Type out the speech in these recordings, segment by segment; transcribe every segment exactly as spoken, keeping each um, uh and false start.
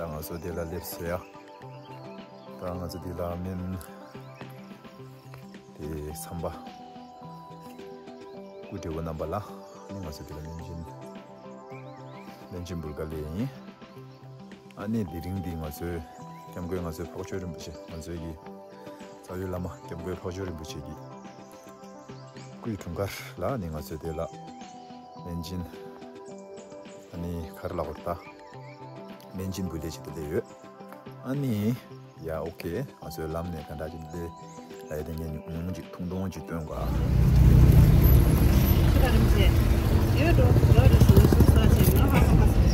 ང་ཚོ་དེ་ལ་སླེབས་སོང་ཡ། ད་ང་ཚོ་དེ་ལ་སྨན་དེ་ཚན་པ་སྐུ་བགྲེས་པོ་རྣམ་པ་ལ་ནི་ང་ཚོ་དེ་ལ་སྨན་སྦྱིན་སྨན་སྦྱིན་འབུལ་ག་སླེབས་ཡིན། ཨ་ནི་དེ་རིང་འདི་ང་ཚོའི་སྐྱབས་མགོན་ང་ཚོའི་འཕགས་མཆོག་རིན་པོ་ཆེ། ང་ཚོའི་གི་རྩ་བའི་བླ་མ་སྐྱབས་མགོན་འཕགས་མཆོག་རིན་པོ་ཆེ་གི་སྐུའི་འཁྲུངས་སྐར་ལ་ནི་ང་ཚོས་དེ་ལ་སྨན་སྦྱིན། ཨ་ནི་ག་རེ་ལབ་དགོས་རེད་ད། སྨན་སྦྱིན་འབུལ་ལས་བྱེད་དེ་སླེབས་ཡོད། ཨ་ནི། ཡ་ཨོ་ཁེ། ང་ཚོའི་ལམ་ནས་ག་འདྲ་ཅིག་སླེབས་ལ་ཡ། དེ་ངས་ཉུང་ཉུང་ཅིག་ཐུང་ཐུང་ཅིག་སྟོན་གོ། ཁྱེད་རང་རིམ་བྱས། ཡོད་འགྲོ་འགྲོ་རེད་ཟེར་ན་སུ་ས་བྱས་ང་ཧ་ཧ་ཧ་ཟེར།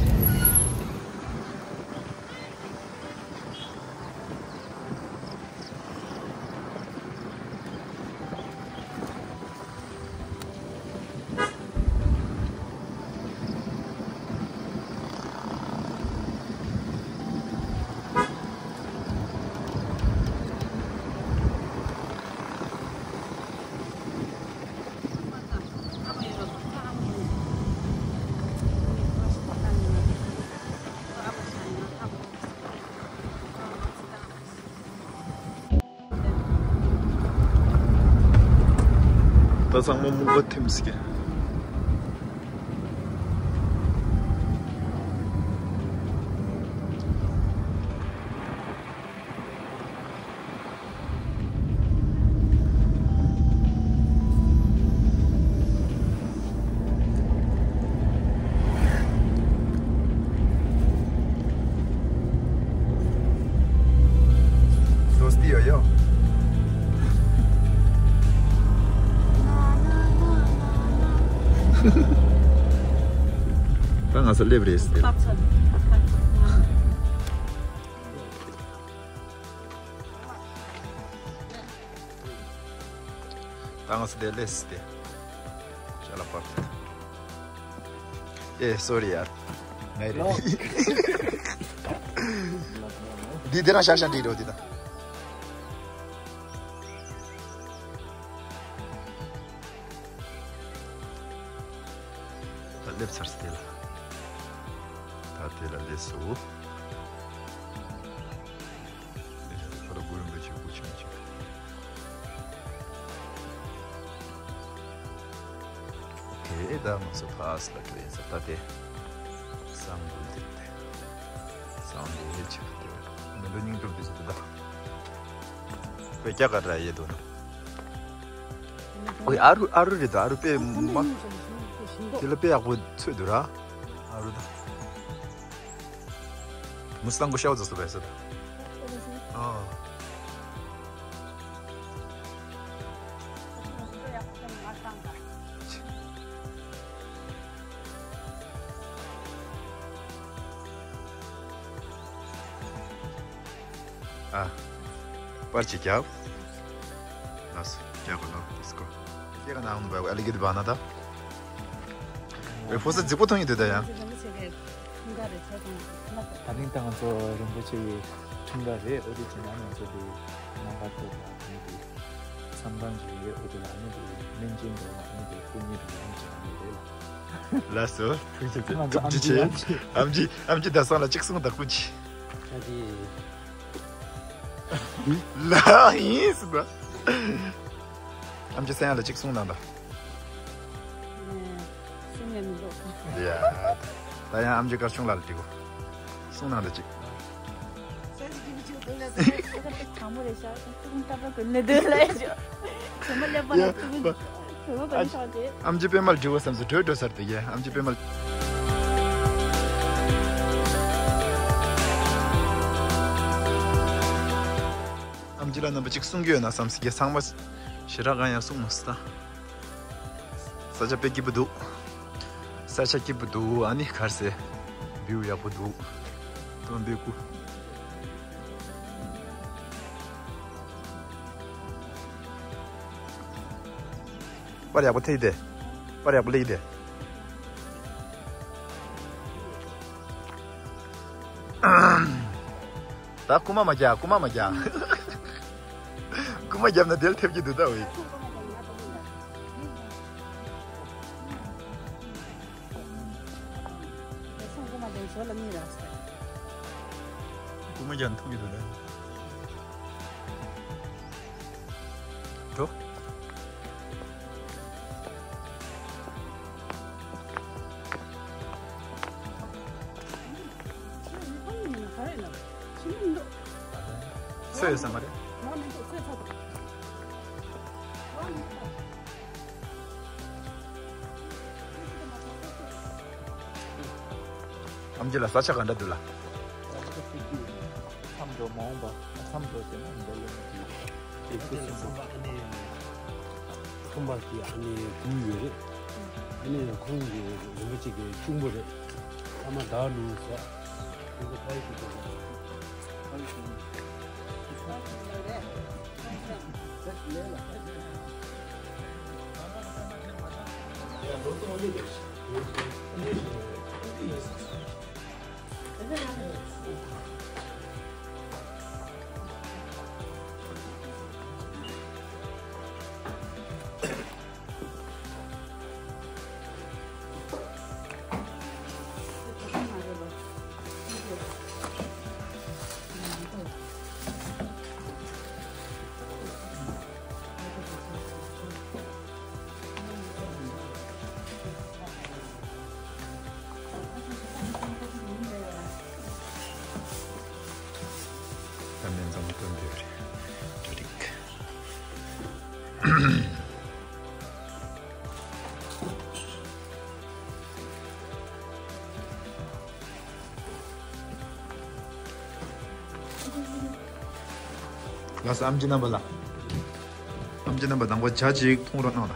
ད་ཚང་མ་སྨུག་པ་ཐིམ་སྐྱེ། दोस्ती हो यो। ད་ང་ཚོ་སླེབས་རེད་ཟེར། ད་ང་ཚོ་དེ་ལས་ཏེ། ཤ་ལ་པར་ཏེ། ཨེ་སོ་རི་ཡར། ངའི་རེད། འདི་དེ་རང་ཤག་ཤག་འདི་རོ་འདི་ད། ད་སླེབས་ཚར་སྟེ་ལ། ད་དེ་ལ་སླེབས་སོ། ཁོ་ར་གུ་རུ་འབུལ་ཆེ་གུ་ཆེན་ཆེ། ཨོ་ཁེ། ད་ང་ཚོ་ཕ་སི་ལ་ཁེ་ཡིན་ས་ད་དེ། སང་འབུལ་དེ་དེ། སང་འབུལ་ཧེ་ཆེ་དེ། མི་འགྲོ་སྙིང་སྟོབས་དེ་ཆེ་དེ་ད། པེ་ཀྱ་ག་ར་ཡེ་དོ་ན། ཨོ་ཨ་རུ་ཨ་རུ་རེད་ད། ཨ་རུ་པེ་མ། དེ་ལ་པེ་ཡག་པོ་ཚོད་དུ་ར། ཨ་རུ་ད། མུ་སི་ཏང་གོ་ཤའོ་ཛོ་སོ་བས་སོ། ཨ། ཨ། པར་ཅིག་རྒྱབ། ལགས་སོ། རྒྱབ་གོ་ལོ་དིས་ཀོ། སྐྱེ་ག་ནའང་འབའ་ཨ་ལི་གི་དི་བ་ན་ད། ཨེ་ཕོ་ས་རྫིག་པོ་མཐོང་ཡི་དུ་ད་ཡ། ད་ནིང་ད་ང་ཚོ་རིན་པོ་ཆེ་ཡི་འཁྲུངས་སྐར་རེད། ཨོ་དེ་བྱས་ན་ང་ཚོ་དེ་ནང་པར་ཐོབ་ལ་ད་ནི་དེ་མཚམས་ཁང་ཅིག་ཡོད། ཨོ་དེ་ལ་ནི་དེ་སྨན་སྦྱིན་འགྲོ་བ་ནི་དེ་སྐུ་ཉིད་དུ་ཡོང་བྱས་ནི་རེད་ལ། ལགས་སོ། ཐུགས་རྗེ་ཆེ། ང་ཚོ་ཐུགས་རྗེ་ཆེ། ཨམ་ཆི་ཨམ་ཆི་ད་སང་ལ་གཅིག་གསུང་དག་པོ་ཅི། ད་དེ། ལ་ཡིན་སི་ད། ཨམ་ཆི་སེང་ཡ་ལ་གཅིག་གསུང་གནང་ད། གསུང་ཡ་མི་འདུག་ཡ། ད་ཡང་ཨམ་ཆི་དཀར་ཆུང་ལ་ལ་འགྲིག་གོ། གསུང་གནང་ད་གཅིག་ས་ཅི་གི་མི་ཆུ་དུ་ལ་ས་ཅི་ག་ཏེ་ཐང་མོ་རེ་ཤ་ཏུ་ཏུ་ཏ་པ་གུན་ནེ་དུ་ལ་ཡ་ཅི། ཚེ་མ་ལེབ་པ་ལ་ཏུ་གུན་ཚེ་མ་གུན་ཤ་ཏེ། ཨམ་ཆི་པེ་མལ་འགྲིག་གོ་བསམ་སོ་བྲོས་བྲོས་སར་དེ་གས་ཨམ་ཆི་པེ་མལ། ཨམ་ཆི་ལ་རྣམ་པ་གཅིག་གསུང་གི་ཡོད་ན་བསམ་སི་གས་ཚང་མ་ཞེ་དྲག་གང་ཡང་གསུང་མ་སི་ད། ས་ཆ་དཔེ་སྐྱིད་པོ་འདུག་ས་ཆ་སྐྱིད་པོ་འདུག་ཨ་ནི་གར་སེ་བིའུ་ཡག་པོ་འདུག་སྟོན་པའི་སྐུ། པར་ཡག་པོ་ཐེག་དེ། པར་ཡག་པོ་ལེགས་དེ། ད་རྐུ་མ་མ་རྒྱག་རྐུ་མ་མ་རྒྱག་རྐུ་མ་རྒྱབ་ན་དེ་ལ་ཐེབས་ཀྱི་འདུག་ད་འོ་ཡི། ཁོ་མོ་ཀྱང་མཐོང་གི་འདུག་ལ། འགྲོ། ཚོད་ཡོད་ས་མ་རེད། ཨམ་ཆི་ལ་ས་ཆ་ག་འདྲ་འདུག་ལ། མཚམས་འགྲོ་མ་འོངས་པ་མཚམས་འགྲོ་ཟེར་ན་འདི་ལས་མི་འདུག་དེ་ཁུ་སིམ་པོ། ཁང་པ་དེ་ཨ་ནི་དགུ་ཡོད་རེད། ཨ་ནི་ཁོང་གི་རིན་པོ་ཆེ་གི་གཅུང་པོ་རེད། ཨ་མ་ད་ལུང་ཟེར། ཁོང་གི་ཕ་ཡུལ་གྱི་ཁོང་གི། ད་སྨན་ཚང་མ་སྟོན་དེ་རེད། ད་རིག་ལགས་སོ། ཨམ་ཆི་རྣམ་པ་ལགས། ཨམ་ཆི་རྣམ་པ་དང་པོ་ཇ་ཅིག་འཐུང་རོགས་གནང་ལ།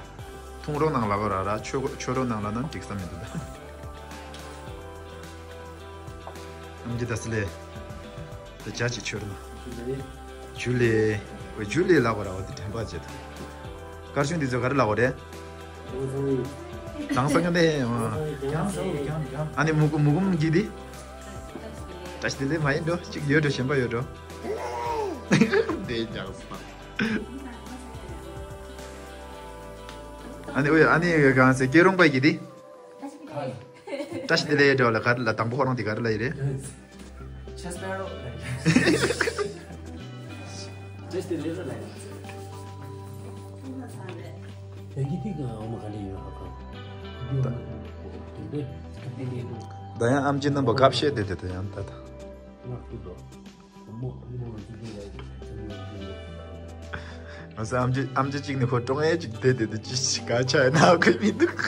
འཐུང་རོགས་གནང་ལབ་ར་ར་མཆོད་མཆོད་རོགས་གནང་ལབ་ན་འགྲིག་ས་མི་འདུག་ད། ཨམ་ཆི་ད་སི་ལེ། ད་ཇ་ཅིག་མཆོད་རོགས་གནང་། ཇུ་ལེ། འོ་ཇུ་ལེ་ལབ་ར་འོ་དེ་དྲན་པ་བརྗེད་འདུག་དཀར་ཆུང་འདི་ཚོ་ག་རེ་ལབ་རེད། དྭངས་སང་ནས་ཨ་ནི་མུ་གུ་མུ་གུམ་གྱི་དེ། བཀྲ་ཤིས་བདེ་ལེགས་མ་ཡིན་འགྲོ། གཅིག་ཡོད་འགྲོ། གཞན་པ་ཡོད་འགྲོ། དེ་ཀྱང་སོང་། ཨ་ནི་ཨོ་ཡ། ཨ་ནི་གང་ཟེར། སྐྱེ་རོང་པ་གི་དེ། བཀྲ་ཤིས་བདེ་ལེགས་འགྲོ་ལ། ག་རེ་ལ། དང་པོ་ཁོ་རང་དེ་ག་རེ་ལ་ཡི་རེད། ཆེ་སྤེ་རོ། བཀྲ་ཤིས་བདེ་ལེགས་ལ། བོད་ཀྱི་ཐིག་ཨོ་མ་ག་ལེ་ཡོད་ཧ་གོ། ད་ཡང་ཨམ་ཆི་རྣམ་པ་སྐབས་ཤེས་དེ་དེ་དེ་ཡང་ད་ད། ང་ཚོ་ཨམ་ཆི་ཨམ་ཆི་གཅིག་ནི་ཁོ་ཀྲོང་ཨེ་གཅིག་དེ་དེ་དེ་ཅི་ཞིག་ག་ཆ་ཡ་ན་ཁོས་མི་འདུག་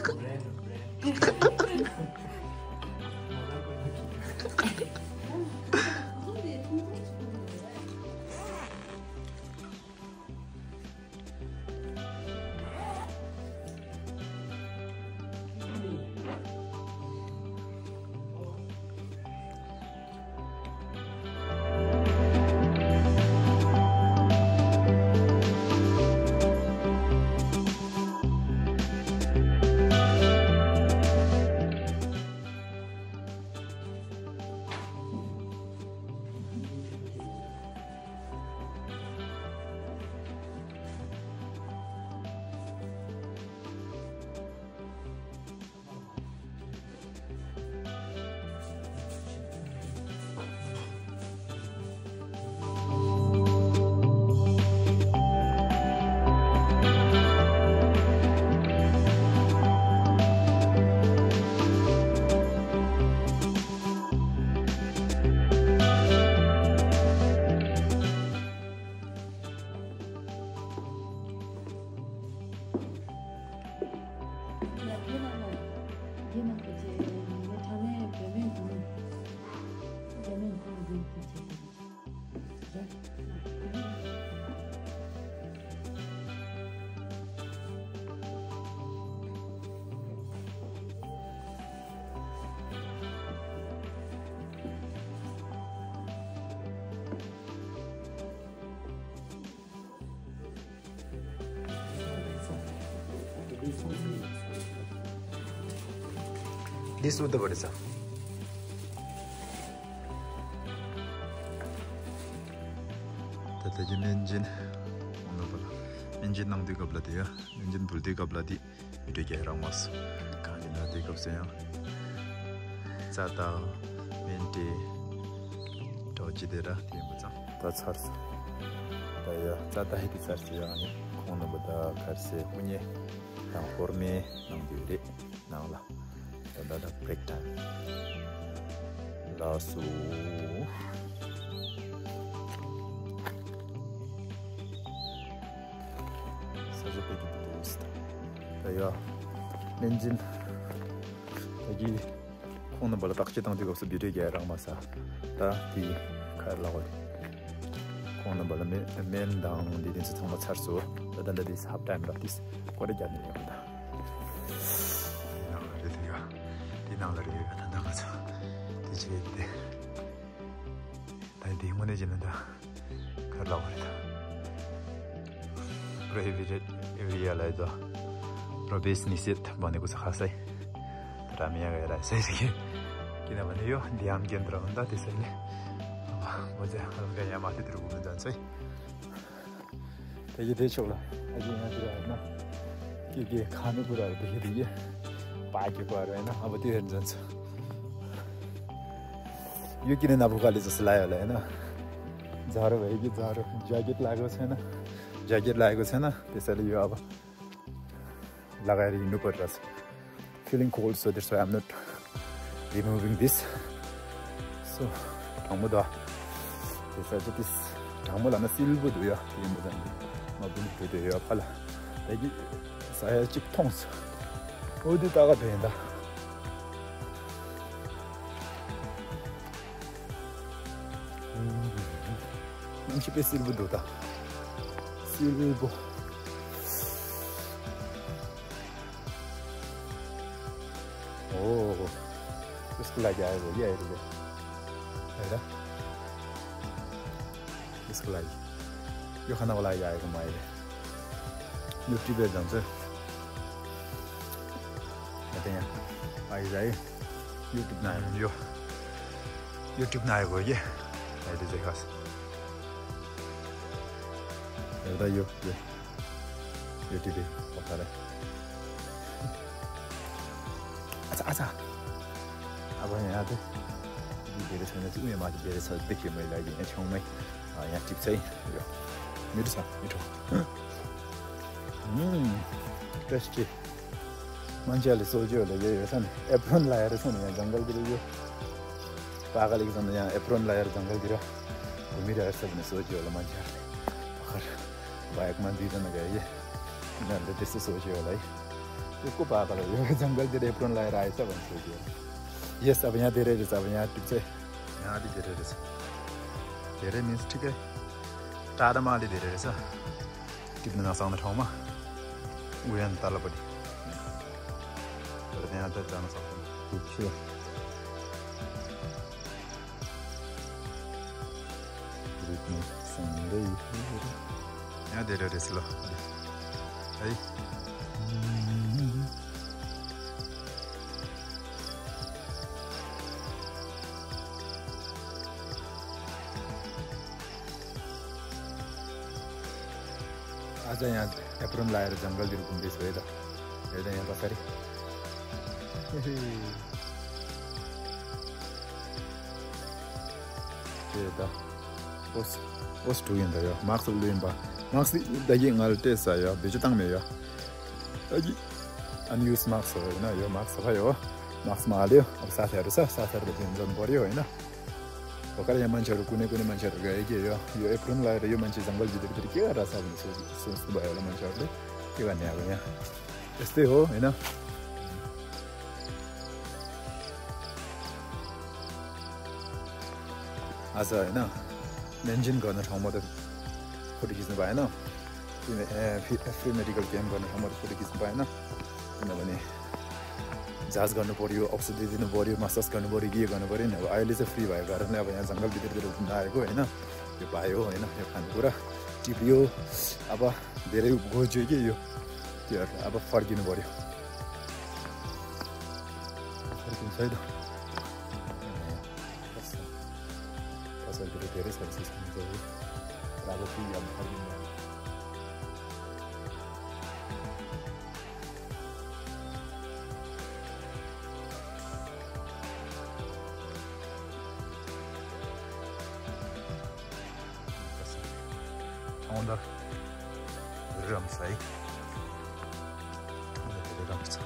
འདི་སུ་ད་བར་ས། ད་ལྟ་གི་སྨན་སྦྱིན། འོ་ན་པ་ལ་སྨན་སྦྱིན་གནང་དུས་སྐབས་ལ་དེ་ཡ། སྨན་སྦྱིན་འབུལ་དུས་སྐབས་ལ་དེ། མི་འདྲ་རྒྱག་རང་མ་སོ། གང་ཡིན་ན་དེ་སྐབས་སུ་ཡང་། རྩ་དང་། སྨན་ཏེ། དྲོ་ ཅི་དེ་ར་དེ་ཡིན་པ་ཙང་། ད་ཚར་སོང་། ད་ཡ་ཙ་ད་ཧི་དེ་ཚར་སོང་། ཡ་ཨ་ནི་ཁོང་རྣམ་པ་ད་གར་སེ་ཧུ་ཉེ་དང་ཧོར་མེ་ནང་དུ་རེད་ནང་ལ། ད་ད་ད་བྷི་རེག་ཊའིམ་ལ་སུ། ས་ཆ་དཔེ་སྐྱིད་པོ་འདུག་ཟེར། ད་ཡ་སྨན་སྦྱིན་ད་གི་ཁོང་རྣམ་པ་ལ་བརྟག་དཔྱད་བཏང་དུས་སྐབས་སུ་བི་ཌིའོ་རྒྱག་རག་མ་སོང་། ད་དེ་ག་རེ་ལབ་དགོས་རེད། ཁོང་རྣམ་པ་ལ་སྨན་སྨན་དང་འདི་དེ་ཚོ་ཚང་མ་ཚར་སོང་། ད་ད་ད་དེ་ཧབ་ཊའིམ་རག་དུས་སྐོར་ར་རྒྱག་ནས་ཡོང་། ད་དེ་ནང་ལ་རེད་དེ་ཡ། དེ་ནང་ལ་རེད་ཡ། ད་ད་ང་ཚོ་དེ་ཅི་རེད་དེ། ད་འདི་དངོས་གནས་བྱས་ན་ད་ག་རེ་ལབ་དགོས་རེད་ད། Prohibited area ལབ་དོ། རོ་བེས་ནི་སེད་བ་ནི་ཀུ་ས་ཁ་སའི། ད་ར་མི་ཡ་ག་ཡ་ར་སའི་རི་ཀི། ཀི་ན་བ་ནི་ཡོ་འདི་ཡམ་གྱེན་དུ་ར་འོན་ད་དེ་སའི་ལེ། མོ་ཙེ་ཧ་ལམ་ག་ཡ་མ་ཏི་དུ་རུ་གུ་མི་འདོན་སའི། དེ་གི་དེ་ཕྱོགས་ལ་ཨ་ཅེ་ཡང་ཅི་ར་ཡིན་ན། ཀི་ཀི་ཁ་ནི་ཀུ་ར་ར་དེ་གི་དེ་གི་པ་ཀི་ཀུ་ར་ཡིན་ན་ཨ་བ་དེ་ཧེན་ཛན་ཚོ། ཡུ་ཀི་ནི་ན་བུ་ག་ལི་ཛ་སི་ལ་ཡོ་ལ་ཡིན་ན། ཛ་རུ་བེ་གི་ཛ་རུ་ཇ་ཀེ་ཊི་ལ་གོ་ཚེ་ན། ཇ་ཀེ་ཊི་ལ་གོ་ཚེ་ན་དེ་ས་ལི་ཡོ་ཨ་བ། ལ་ག་རི་ནུ་པར་ར་སོ། Feeling cold, so that's why I'm not removing this. So གྲང་མོ་དོ། དེ་ས་ཅི་ཏིས་གྲང་མོ་ལ་ན་སིལ་བུ་དུ་ཡ་དེ་མོ་དང་མ་བུ་དུ་དེ་ཡ་ཕ་ལ་དེ་གི་ས་ཡ་གཅིག་མཐོང་སོང་། འོ་དེ་ད་ག་དེ་ཡིན་ད། གནམ་གཤིས་དཔེ་སིལ་བུ་འདུག་ད། སིལ་བུ། ཨོ། ཨིས་ཀུ་ལ་རྒྱ་ཡོ་ཡ་ཡོ་རེད། ཨེ་ར། ཨིས་ཀུ་ལ་ཡོ་ཁ་ན་བ་ལ་ཡ་ཡོ་མ་ཡོ། ཡུ་ཊུབ་པའི་ལམ་སྲོལ། ཡ་དེ་ཡང་། ཨ་ཡི་ཟ་ཡི། ཡུ་ཊུབ་ན་ཡོ། ཡུ་ཊུབ་ན་ཡོ་གོ་ཡེ། ཨ་ཡི་དེ་ཟེ་ཁ་སི། ཡ་ད་ཡོ་ཡོ། ཡུ་ཊུབ་པའི་ཁོ་ཐ་རེ། ཨ་ཚ་ཨ་ཚ། ཨ་བ་ཡ་དེ། འདི་བེ་རེ་ཚ་ན་ཅི་ཨུ་ཡ་མ་ཅི་བེ་རེ་ཚ་དེ་ཁྱེད་མོ་ཡ་ཡིན་ཆུང་མེ། ཨ་ཡ་ཊིབ་ཚེ་ཡོ། མི་རུ་ཚ་མི་ཁྲོ། ཨུམ། ཏེ་སི་ཊི། མན་ཇ་ལི་སོ་ཇོ་ལ་ཡོད་ཡོད་ས་ནི་ཨེ་པྲོན་ལ་ཡར་ས་ནི་ཡང་ཇང་གལ་དེ་རུ་ཡོད། པ་ག་ལིག་ས་ནི་ཡང་ཨེ་པྲོན་ལ་ཡར་ཇང་གལ་དེ་རུ། གུ་མི་ར་ཡར་ས་ནི་སོ་ཇོ་ལ་མན་ཇ་ལི། པ་ཁར། བ་ཡག་མ་འདི་ད་ན་ག་ཡེ། ན་འདི་དེ་སི་སོ་ཇོ་ལ་ཡེ། ཡོ་ཀོ་པ་ག་ལ་ཡོད་ཇང་གལ་དེ་རུ་ཨེ་པྲོན་ལ་ཡར་ཨེ་ས་བ་སོ་ཇོ། ཡེ་ས་བ་ཡང་དེ་རེ་རེ་ས་བ་ཡང་ཏིག་ཚེ། ཡང་དེ་དེ་རེ་རེ་ས། དེ་རེ་མིན་སི་ཁྲི་ཀེ། ཏྲ་ད་མ་ལི་དེ་རེ་རེ་ས། ཏིབ་ནི་ན་སང་ན་ཁྲོང་མ། ཨུ་ཡན་ཏ་ལ་པ་དི། ཏ་ལ་ཏ་ཡང་ཏ་ཙ་ན་སང་ན། ཏིབ་ཆུ། རིག་ནི་སང་རེ་ཡི་ཧུ་རེ། ཡང་དེ་རེ་རེ་སི་ལོ། ཨའི། ཨ་ཙ་ཡང་ཨེ་པྲོན་ལ་ཡར་ཇང་གལ་འདིར་གུམ་རེ་སོ་ཡེ་ད། ཡེ་ད་ཡང་པ་ས་རི། ཧེ་ཧེ། ཡེ་ད། ཨོ་སི་ཨོ་སི་ཀྲུ་ཡིན་ད་ཡོ། མཱག་སི་ལུ་ཡིན་པ། མཱག་སི་ད་ཡེ་ང་ལ་སྤྲད་ས་ཡོ། བེད་སྤྱོད་བཏང་མེད་ཡོ། ད་ཡེ། ཨན་ཡུ་སི་མཱག་སི་ཡོ་ཡིན་ན་ཡོ། མཱག་སི་ཕ་ཡོ། མཱག་སི་མ་ལེ་ཡོ། ཨོ་ས་ཐེ་རུ་ས་ས་ཐེ་རུ་དེ་འཛོམས་བོར་ཡོ་ཡིན་ན། བ་ཀ་ར་ཡ་མན་ཆ་རུ་ཀུ་ནེ་ཀུ་ནེ་མན་ཆ་རུ་ག་ཡེ་ཀེ་ཡོ། ཡོ་ཨེ་པྲོན་ལ་ཡ་ར་ཡོ་མན་ཆ་ཟང་གལ་ཇི་དེ་རུ་དེ་རུ་ཀེ་ག་ར་ས་བུ་ནི་སོ་སོ་སུ་བ་ཡོ་ལ་མན་ཆ་རུ་ལེ་ཀེ་ག་ནེ་ཡ་ག་ཡ། ཨེ་སྟེ་ཧོ་ཡིན་ན། ཨ་ས་ཡིན་ན། ནན་ཅིན་ག་ན་ཧྲང་མོ་དེ་ཕུ་ཏི་ཀིས་ནི་བ་ཡིན་ན། ཕི་མེ་ཨེ་ཕི་ཕི་རི་མེ་ཌི་ཀལ་ཀེམ་ག་ན་ཧྲང་མོ་དེ་ཕུ་ཏི་ཀིས་ནི་བ་ཡིན་ན། ཡིན་ན་བ་ནི། ཇཱ་ཛི་ག་ན་བོར་ཡོ། ཨོག་སི་ཌི་ཛི་ན་བོར་ཡོ། མ་སཱ་ཇི་ག་ན་བོར་ཡོ། གི་ག་ན་བོར་ཡོ། ནི་ཨ་ཡི་ལི་ཟེ་ཕི་རི་བ་ཡོ། ག་ར་ནི་ཨ་བ་ཡང་ཛང་གལ་དེ་དེ་དེ་རུ་ན་ཡོ་གོ་ཡིན་ན། ཡོ་བ་ཡོ་ཡིན་ན་ཡོ་ཁ་ན་གོ་ར། ཏི་བི་ཡོ། ཨ་བ། དེ་རེ་གོ་ཇོ་གི་ཡོ། དེ་ཨ་བ་ཕར་གི་ན་བོར་ཡོ། ཕར་གི་ན་སའི་ད། ཁ་སང་ཁ་སང་དེ་རེ་དེ་རེ་ས་རེ་སི་སི་ཁ་ནི་ཟེར་རེ། ར་བོ་ཀུ་ཡ་མ་ཧ་ལི་ཡ། ཨོང་ད། རི་རམ་སའི། ཐུག་ལ་དེ་རི་རམ་ཚ།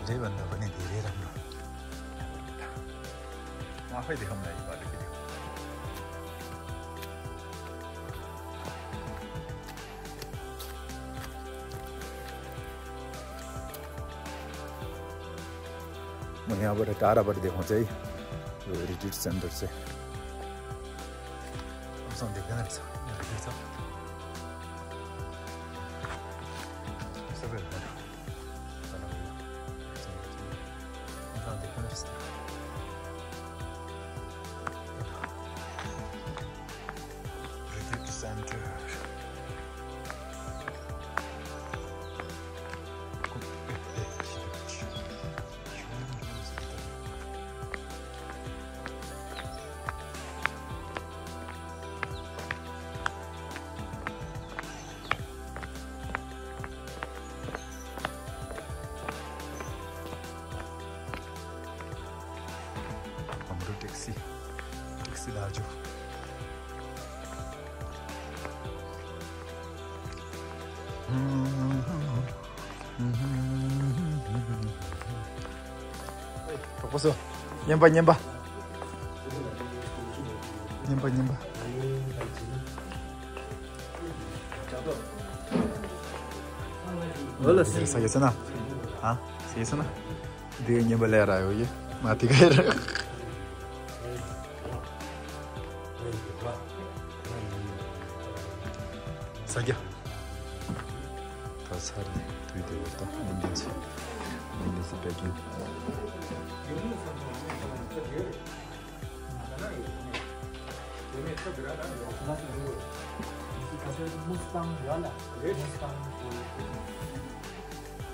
དེ་རི་བན་ད་བ་ནི་དེ་རི་རམ་ན། མ་ཧོས་དེ་ཧམ་ལ་ཡི་བ་རི་ཀི་དེ། ང་ཡང་བར་ཏཱ་ར་བར་དེ་ཧོང་ཚེ། རི་ཊི་རིཊ་སེན་ཊར་ཚེ། ཨམ་སང་དེ་ག་ནས་ཚ། རི་ཊི་རིཊ་ཚ། ས་བེ་ར། ཨམ་སང་དེ་ག་ནས་ཚ། རི་ཊི་རིཊ་སེན་ཊར། ཨམ་རུ་ཊེག་སི། ཊེག་སི་ལ་འཇུ། གྲོགས་པོ་ཚོ། ཉན་པ་ཉན་པ། ཉན་པ་ཉན་པ། ཨོ་ལ་སི། ཟ་གི་སོང་ན། ཨ། ཟ་གི་སོང་ན། འདི་ཉན་པ་ལས་ར་ཡོ་ཡེ། མ་ཏི་ག་ཡེ་ར། ཟ་རྒྱ། ད་ཚར་ནས་དུས་དེ་བར་ད་མི་འདི་ཚོ། མི་འདི་ཚོ་པེ་ཀིང་།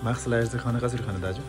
མཱག་སི་ལ་ཡར་ཚེ་ཁང་ན་ཀ་ཚུར་ཁང་ན་ད་ཅུ།